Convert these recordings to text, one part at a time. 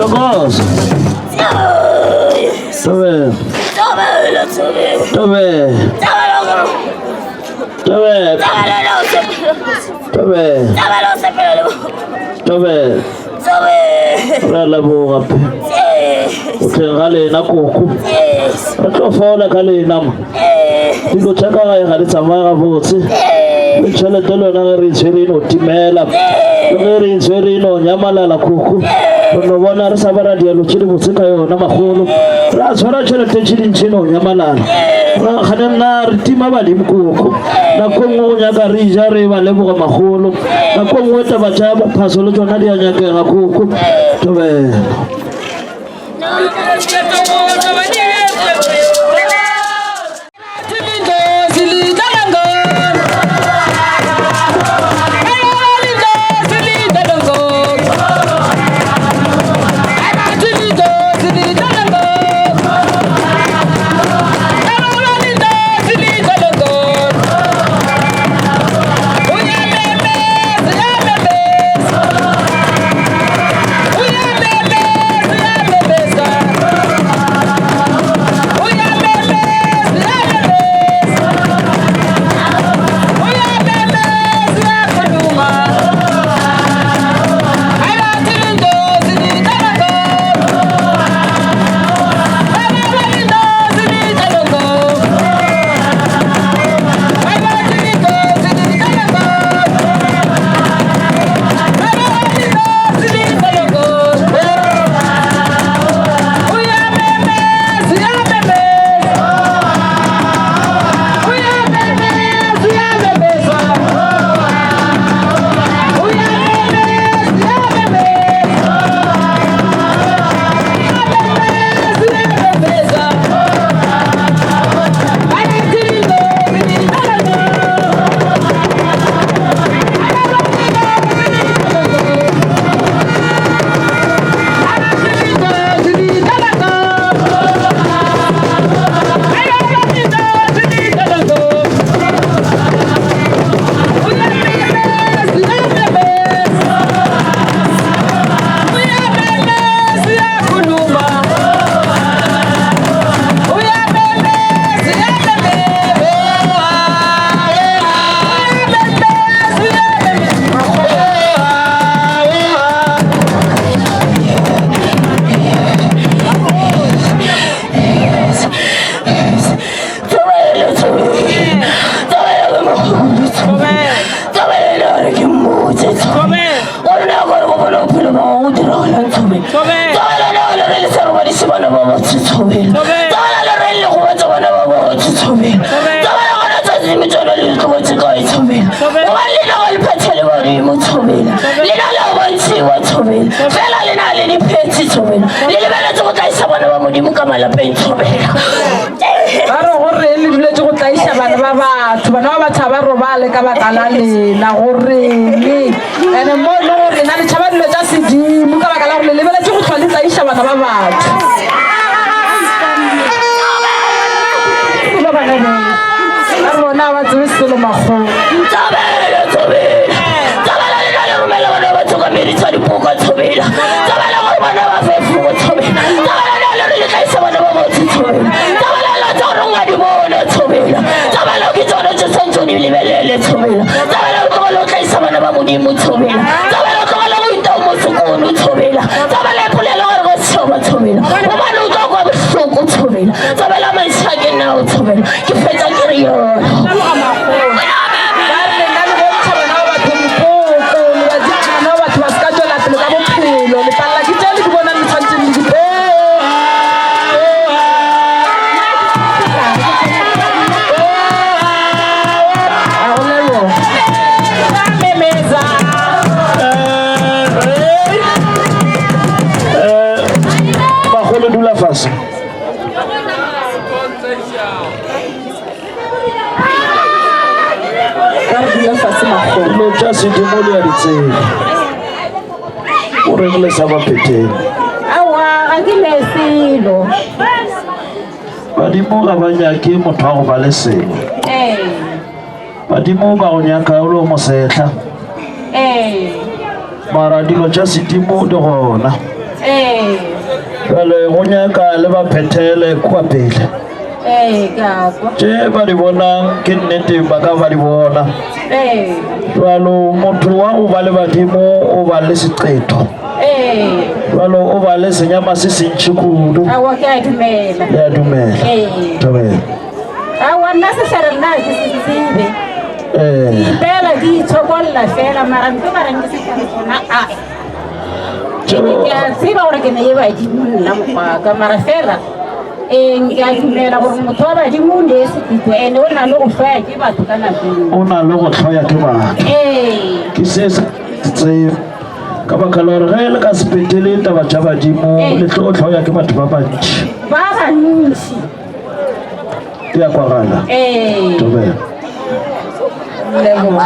Thokoza. Thobela. Thobela. Thobela. Thobela. Thobela. Re a leboga pe. O tleng ga lena koko. Re tlo fola ka lena mo. Dilo tša ka gae ga di tsamaye gabotse. Le tšhelete le yona ge re e tshwere e no timela. Le ge re e tshwere e no nyamalala koko. Re no bona re sa ba ra dialo tše dibotse ka yona makgolo. Ra tshwara tšhelete tše dintši e no nyamalala. Ra gane nna re tima badimo koko. Nako e nngwe go nyaka re ja re ba leboga makgolo. Nako e nngwe taba tša bophaso le tšona di a nyakega koko. Thobela. Fela le na le diphethe thobela le lebeletse go tlaisa bana ba modimo ka malapeng thobela ba re gore le duletse go tlaiša bana ba batho bana ba batho ga ba robale ka baka la lena goreng ene mo e le gore lena le tšhaba dilo tša sedimo ka baka la gore le lebeletse go tlhwa le tlaiša bana ba batho ba rona ba tsebe selo makgolo Modimo thobela tsabela tlogela go ita o motsokono thobela tsabela ipolelo gore go tshoba thobela gobane o tlo kwa bohloko thobela tsabela maisha ke nna o thobela ke fetsa ke re yona Bagolo dula fase. Dilo tša sedimo le ya di tseba. O reng le sa ba phetheng? Aowa, ga ke ne selo. Badimo ga ba nyake motho wa go ba le selo. Ee. Badimo ba go nyaka o le o mosehla. Ee. Mara dilo tša sedimo di gona. Ee. Bjale go nyaka le ba phethele kua pele. Ee, ke a kwa. Tše ba di bonang ke nnete ba ka ba di bona. Ee. Bjalo motho wa go ba le badimo o ba le seqetho. Ee. Bjalo o ba le senyama se sentši kudu. Aowa ke a dumela. Le a dumela. Ee. Thobela. Aowa nna sehlare nna ga ke se tsebe. Ee. Ke ipela ke itshokolla fela mara ntho ba reng ke sehlare sona a. Ke a tseba gore ke ne ye badimo nna mokgwaka mara fela ee ke a dumela gore motho wa badimo o ne sepito ene o na le go hloya ke batho ka nako e O na le go hloya ke batho. Ee. Ke se se tsebe. Ka baka la gore ge le ka se petele taba tša badimo le tlo hloya ke batho ba bantši. Ba bantši. Di a kwagala. Ee. Thobela. Leboga.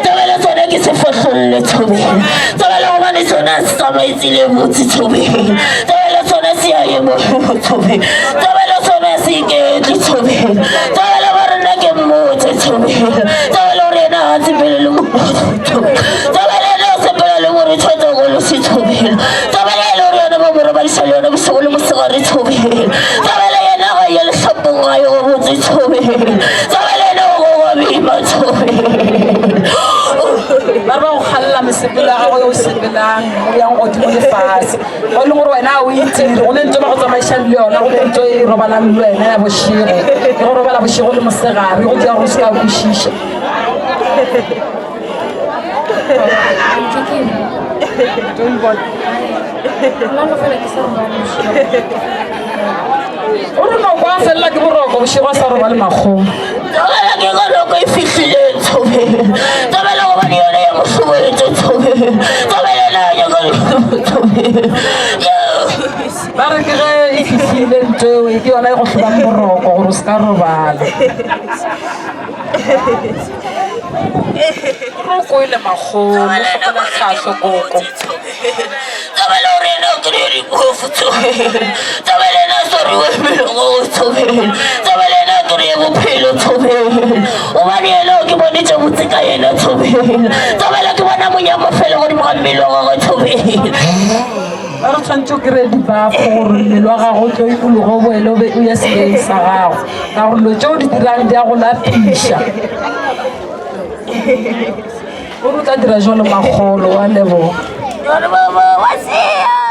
Tobela sone ke se fohlolle thobela tobela gobane sone se tsamaetsile botse thobela tobela sone se ya ye mo thobela tobela sone se iketle thobela tobela ba rena ke mmotse thobela tobela gore yena ga sepele le tobela ene o sepela le gore tshwetsokolo se thobela tobela e le gore yone bo mo robadisa le yone bosigo le mosegare thobela tobela yena ga ye lehlapong ga ye go botse thobela tobela ene o go gobima thobela ba re ba go kgalela mesepelo ya gago yo o sepelang o yang godimo le fase go e leng gore wena o itire go ne ntho ba go tsamaišang le yona go ne ntho e robalang le wena ya bošego e go robala bošego le mosegare go dira gore o se ka kwešiša o re noko a felela ke boroko bošego a sa robale makgomo Tobela ke ka nako e fihlile thobela tobela gobane yone ya mohlobetše thobela tobela na nyaka thobela ba re ke ge e fihlile ntho eo ke yona e go hlobang boroko gore o se ka robala roko e le makgolo kgopela tlhahlo koko Tobela gore yena o kry-e dikofu thobela tobela yena a swariwe melogo thobela tobela yena a kry-e bophelo thobela gobane yena o ke bone tše botse ka yena thobela tobela ke bona monyamo fela godimo ga mmele wa gagwe thobela ba re tshwanetse o kry-e dibafo gore mmele wa gago o tlo imologe o boele o be o ye sekeng sa gago ka gore dilo tse o di dirang di a go lapiša o re o tla dira jalo makgolo wa leboga Gore baba wa sea.